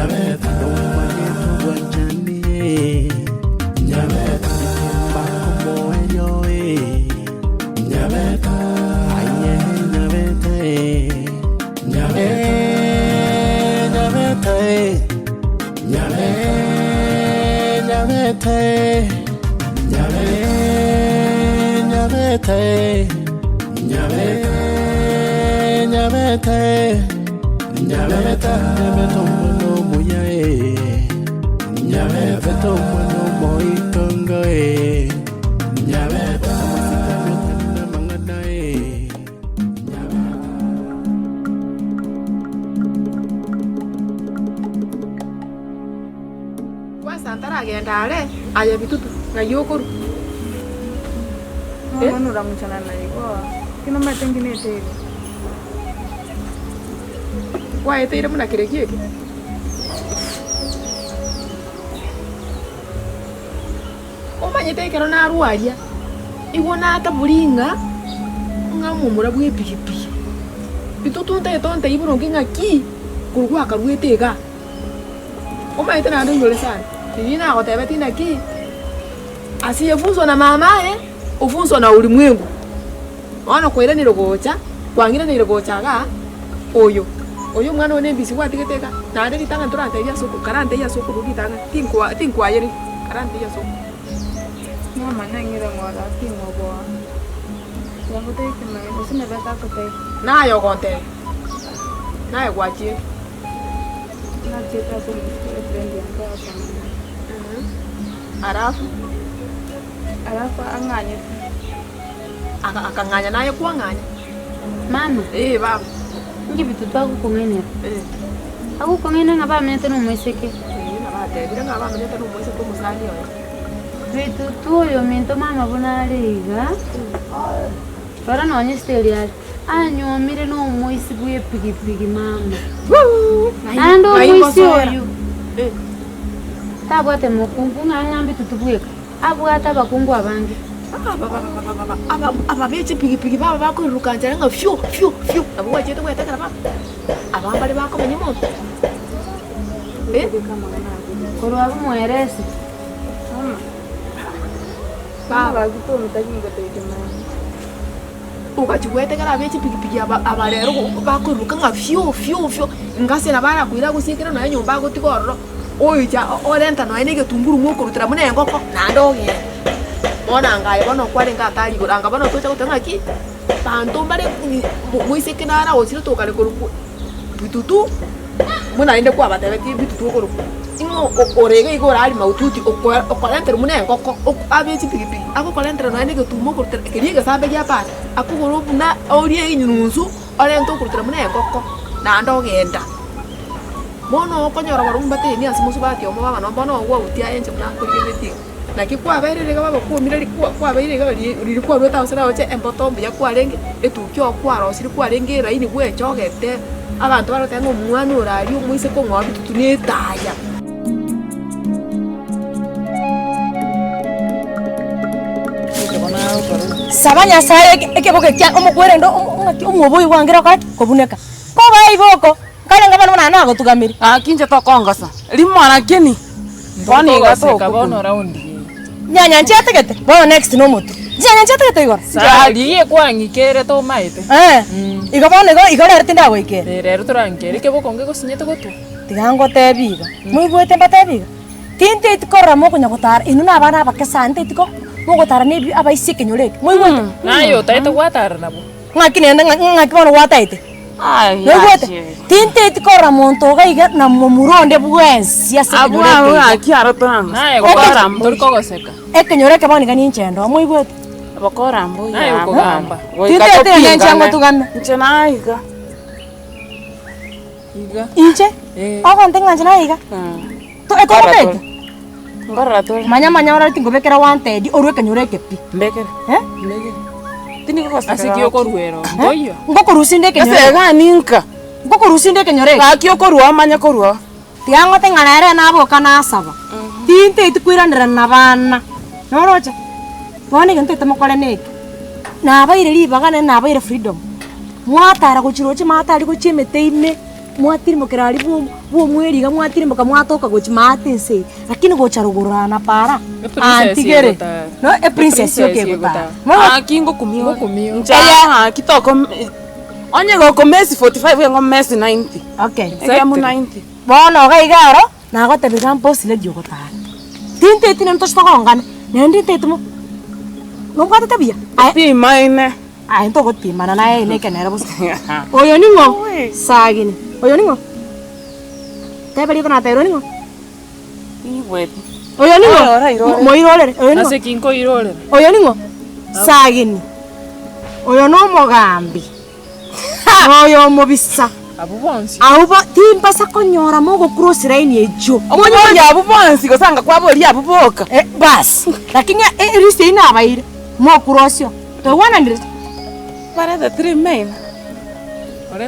Nyabeta Nomanyete obwanchani Nyabeta Mbakomoerio Nyabeta Aye Nyabeta Nyabeta Nyabeta Nyabeta Nyabeta Nyabeta Nyabeta omwana omuya eh. Nyabeta omwana omoitongo eh. Nyabeta amasikani otari namang'ana eh. Nyabeta. Kwanza ntaragenda are, aye bitutu, ng'ai okorwa? Eh? Bono oramochana na igo, ki nomanyete nki neteire? Kwaeteire buna kereki eke? Omanyete ekero narwa aria, igo natabori ng'a ng'a omomura bw'epigipigi. Bitutu ntagete ontebie boronge ng'aki korwa gwakaruete igaa. Omanyete naende oinyore sana, riria nagotebetie naki, asiyefunzwa na mamaye, ofunzwa na ulimwengu. Bono kwairanire gocha, kwang'iraneire gocha igaa, oyo, oyo omwana one embisi gwatigete igaa, naende ritang'ani torantebie ase oko karantebie ase okorwa ritang'ani, tinkwa tinkwayereria, karantebie ase okorwa. Mama nang'ire ng'ora ting'oboa. Tiga ngotebie ekemanyererio gose nabo atakotebia. Naye ogontebia, naye gwachiete. Nachiete ase omoiseke efriend yane agakwana. Alafu? Alafu ang'anyete. Akang'anya naye kwang'anya. Mama, Ee baba. inki bitutu agokong'ainera? Ee. Agokong'aina ng'a bamenyete na omoiseke. Ee, nabo atebire ng'a bamenyete na omoiseke omosani oye. Bitutu oyo ominto mama buna are iga, rora nonye esiteri are, anyuomire na omoisi bw'epigipigi mama. Naende omoisi oyio, tabwate mokungu ng'a ng'a mbitutu bweka. Abwate abakungu abange. Ababababababa, aba be chipigipigi baba bakoiruruka nchera ng'a fyu fyu fyu, nabo gwachete gwetekera baba, aba mbare bakomenya monto eh. Korwa abwo moerese. Baba. Ogachia gwetekera abe chipigipigi aba aba rero bakoiruruka ng'a fyu fyu fyu, ngase nabo arakoira agosiekere nonya nyomba agotiga ororo. Oicha orenta nonya na egetunguru mokorutera buna engoko, naende ogenda. Bono anga aye bono okwarenge atari igoro, anga bono tocha goteba ng'aki, banto mbare moiseke naro agochire tokare korokwa bitutu, buna rende kwabatebetie bitutu okorokwa, ing'o ore iga iga orari mahututi okorenterwa buna engoko, abe chipigipigi, agokorentera nonya na egetumo okorutera keria egesambe gia pasi, akogora buna orie enyunsu, orente okorutera buna engoko, naende ogenda. Bono okonyora barobwo mbateini ase mosubati omo baba nonya bono ogwautia aye inche buna nkorigereretie iga. Naki kwabeire iga baba kwomire ri kwa kwabeire iga ri riria kwaruete ase roche emboto mbuya kwarenge, etukia oo kwarosirie kwarenge eraini bwechogete, abanto bare goteba ng'a omwana ore aria omoiseke ong'ao bitutu na etaya. Saba Nyasaye eke ekeboke kia omokwerende omo ng'aki omwobo oyo gwangire gokora ki? Kobuneka. Koba igo oko. Nkarenge bono buna nagotugamire. Gaki inche tokongosa rimo lakini bono iga tokobuna. Nyanya nchiategete bono next nomotwe. Chinyanya nchiategete igoro. Riria kwang'ikere tomaete. Eh, igo bono igo igo rero tindagoikera. Eh, rero torang'ikere ekeboko ngegosinyete gotwa. Tiga ngotebi iga, moigwete mbatebi iga, tintaeti korora mokonya gotara inwe na abana abake sana ntaeti ko mogotara na ebi abaisia ekenyoro eke, moigwete? Naye otaete gwatara nabwo. Ng'aki nende ng'aki bono gwataete? Noigwete? Tinteti korora monto iga iga na momura onde bwensi ase ekenyoro eke iga. Naye gokora tori kogoseka. Ekenyoro eke bono iga ninche ndo, moigwete? Naye okogamba. Tinteti ng'a inche ngotugame. Iga. Inche? Ogonte ng'a inche naye iga? Ekogobeka? Manya manya orore tingobekera wanted orwe ekenyoro eke pi. Eh? Ase ki okoruera oo? Mboiyo. Ngokorusia inde ekenyoro eke. Ngokorusia inde ekenyoro eke. Tiga ngote ng'a rero naboka nasaba, tinteti koiranerana na bana, noroche? Bono egento ntagete mokore neke, nabaire ribaga naende nabaire freedom, mwatara gochia roche mwatari gochia emete ime, mwatirimokera aria bwo. bwa omweri iga mwatirimboka mwatoka gochia maate ense eye, lakini gocha rogoro aa na para, antigere, no eprincess yoka egotara. Bono Gaki ngokumia ore. Inche aya gaki toko onye gokomesi 45 engo mesi 90. Okay. Egemu 90. Bono iga iga aro, nagotebia iga mbosi lady ogotara. Tinteti nonye tochi togongane, naende nteti mo nobwatete buya? Aye. Timaine. Aye ntogotimana naye ere ekenere bosa. Oyo ning'o? Sagini. Oyo ning'o? Teba rieta nateberwe ning'o? Tinyigweti. Oyo ning'o? Oyo orairorere. Moirorere. Oyo ning'o? Ase ki nkoirorera? Oyo ning'o? Sagini. Oyo nomogambi. Na oyo omobisa. Abwo bonsi. Abwo bo timbasa konyora mogocross line echio. Okoboria abwo bonsi gose anga kwaboria abwo boka. Eh, bas. Lakini elist eyio nabaire, mocross oo. Twaigwananire? Bare the three main.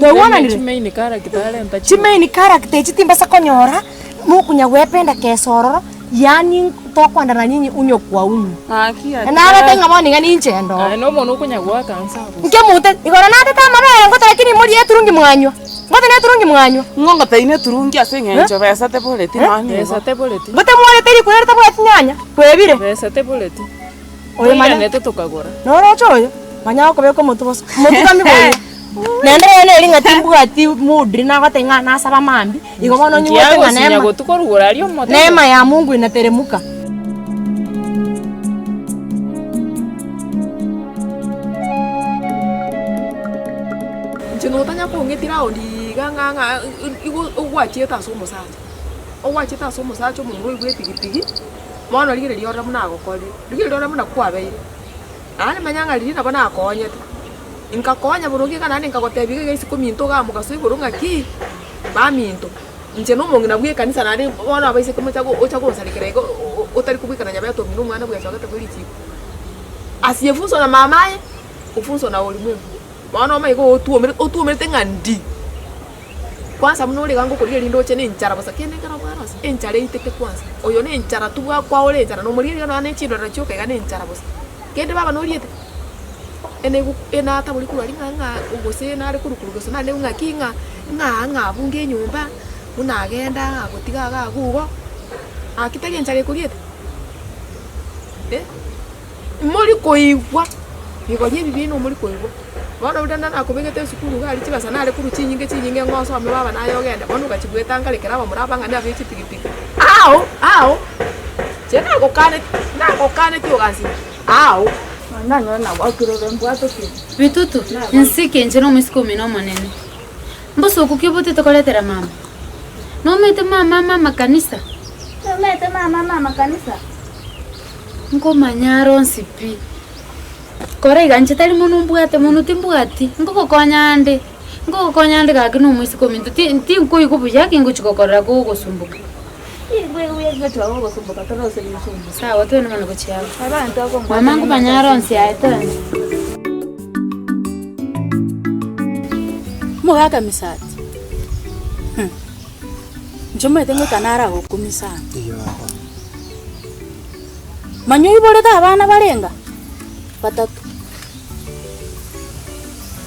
Twaigwananire? Chimain character arenta Chimain character echi timbasa konyora mokonya gwependa kesa ororo, yaani tokoendana nyinyi unyo kwa unyo. Ng'aki ati. Nabete ng'a bono iga ninche endo. Aye nomonto okonya goaka nse abwo. Inche omonto igoro natete amabere ngote lakini morie eturungi mwanywa, ngote na eturungi mwanywa. Ng'o ngotebi neturungi ase eng'encho besa teboreti nonya nigo. Besa teboreti. Ngote mwarete rikura ritabwati nyanya, kwebire. Besa teboreti. Oyo manya Toiranete tokagora. Noroche oyo, manya gokobeka omotwe bosa, omotwe kami boigo. Naende rero neri ng'a timbwati mood riria nagoteba ng'a nasaba mambia, igo bono onyigwete ng'a Nkiagosinya neema gotuko rogoro aria omotego. neema ya Mungu inateremuka. Inche notanya kong'etia round iga ng'a ng'a igo ogwachiete ase omosacha, ogwachiete ase omosacha omomura oigwe epigipigi. Bono rigereria orore buna agokorire, rigereria orore buna kwabeire. Naende manya ng'a riria nabo nakoonyete, nkakonya boronge iga naende nkagotebia iga iga isiko minto igaa mogaso igoro ng'aki, baminto, inche na omong'ina bwa ekanisa naende bono abaiseke mocha ocha gonsarekera iga otari kobwekana nyabete omino omwana bwechogete bwe richiko. Asiyefunzwa na mamaye, hufunzwa na ulimwengu. Bono omanye iga otwomerete otwomerete ng'a ndi. Kwansa buna ore iga ngokorigia rinde oche nenchara bosa, kende ekero bwarosia, enchara eitete kwansa, oyo nenchara tu bwakwaora enchara, nomorigereria iga nonya ne chindorero chioka iga nenchara bosa. Kende baba noriete, enegu enatabori korwa aria ng'a ng'a gose nare korwa korwa gose nare ng'aki ng'a ng'a ng'a abunge enyomba, buna agenda agotiga iga abwo igo, gaki tari enchara ekoriete eh. Mori koigwa bigori ebi biaino mori koigwa. Bono riria nakobegete esukuru iga aria chibesa nare korwa chinyinge chinyinge ng'osome baba naye ogende, bono ogachibweta nkarekera abamura abang'ani abe chipigipigi. Ao ao, inche nagokaneti nagokaneti ogansinya ao. Bitutu, nsike inche nomoiseke omino omonene. Mbosoku ki obotete koretera mama? Nomanyete mama mama kanisa? Nomanyete mama mama kanisa? Nkomanya are onsi pi. Kora iga inche tari mono mbwate mono timbwati, nkogokonya ande, nkogokonya ande gaki na omoiseke ominto ti tinkoigwa buya ki ngochi gokorora gogosumboka. Sawa twende bono gochia abwo. Mama nkomanya are onsi aye twende. Omogaka Misati, inche omanyete ngoika nare agokumia sana. Manya oiborete abana barenga? Batato.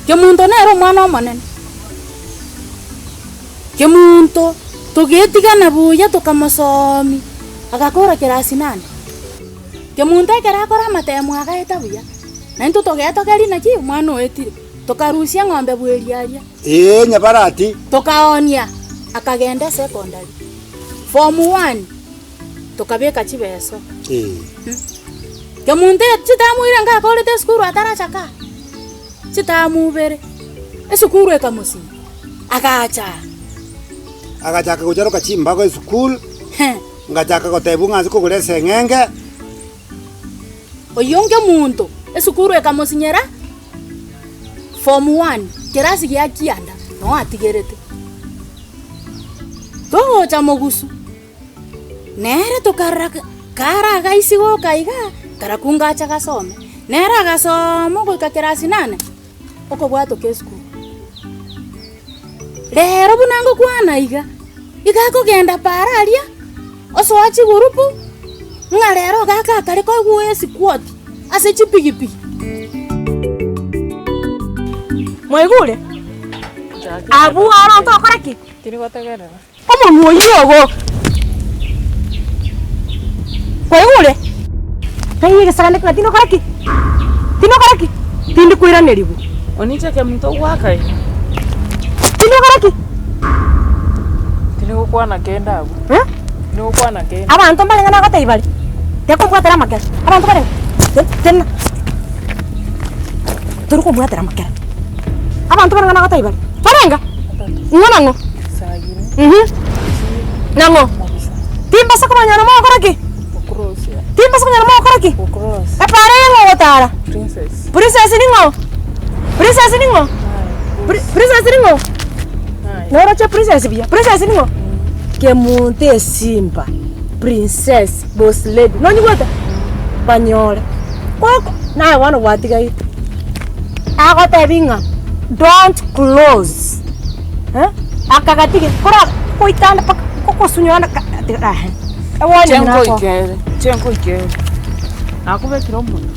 Kemunto nere omwana omonene. Kemunto togetigana buya tokamosomia, agakora class nane. Kemunto ekero akora amatemo agaeta buya, naintwe togetogeria naki omwana oetire, tokarusia eng'ombe bweria aria. Ee, nyabarati. Tokaonia, akagenda esecondary, form one. Tokabeka chibeso. Kemunto chitamuire ngakorete esukuru atarachaka, chitamubere, esukuru ekamosia, agacha. Agachaka gocharoka chimbago esukuru, ngachaka gotebwa ng'a ase kogora eseng'enge. Oyio nkemunto, esukuru ekamosinyera form one, kerasi gia kianda, noo atigerete. Togocha mogusu. Nere tokarora kare agaisi goka iga, karakunga ache gasome. Nere agasooma goika kerasi nane, okobwatoka esukuru. Rero buna ngokwana iga, iga akogenda paara aria, osoa chigurupu, ng'a rero ogaka akare koigwa esikuoti ase chipigipigi. Mwaigure? Abwo aro ntokora ki? Tiri gotegerera. Omonwa oyio ogo. Kwaigure? Taiyo egesagane ng'a tindokora ki? Tindokora ki? Tindi koiranerigwa. Oniche kemunto ogwaka iga. Tindokora ki? Tindi gokwana kende abwo. Eh? Tindi gokwana kende. Abanto mbarenge nagotebia bare, tekombwatera amakere. Abanto barenge, te- tena. Tori kobwatera amakere. Abanto barenge nagotebia bare, barenga? Ng'o na ng'o? Mh, nang'o? Timbasa kobanyora mogokora ki? Timbasa konyora mogokora ki? Epara eye ng'o ogotara? Princess ning'o? Princess ning'o? Pri- Princess ning'o? Noroche princess buya, princess ning'o? Kemunto esimba, princess, boss lady, nonyigwete? Banyore. Koko, naye bono gwatigaire. Agotebi ng'a don't close. Eh, akagatige kora koitanda mpaka kokosunyora ka tiga ehe. Ewoni buna ako. Chenkoikere, chenkoikere. Nakobekire omonwa.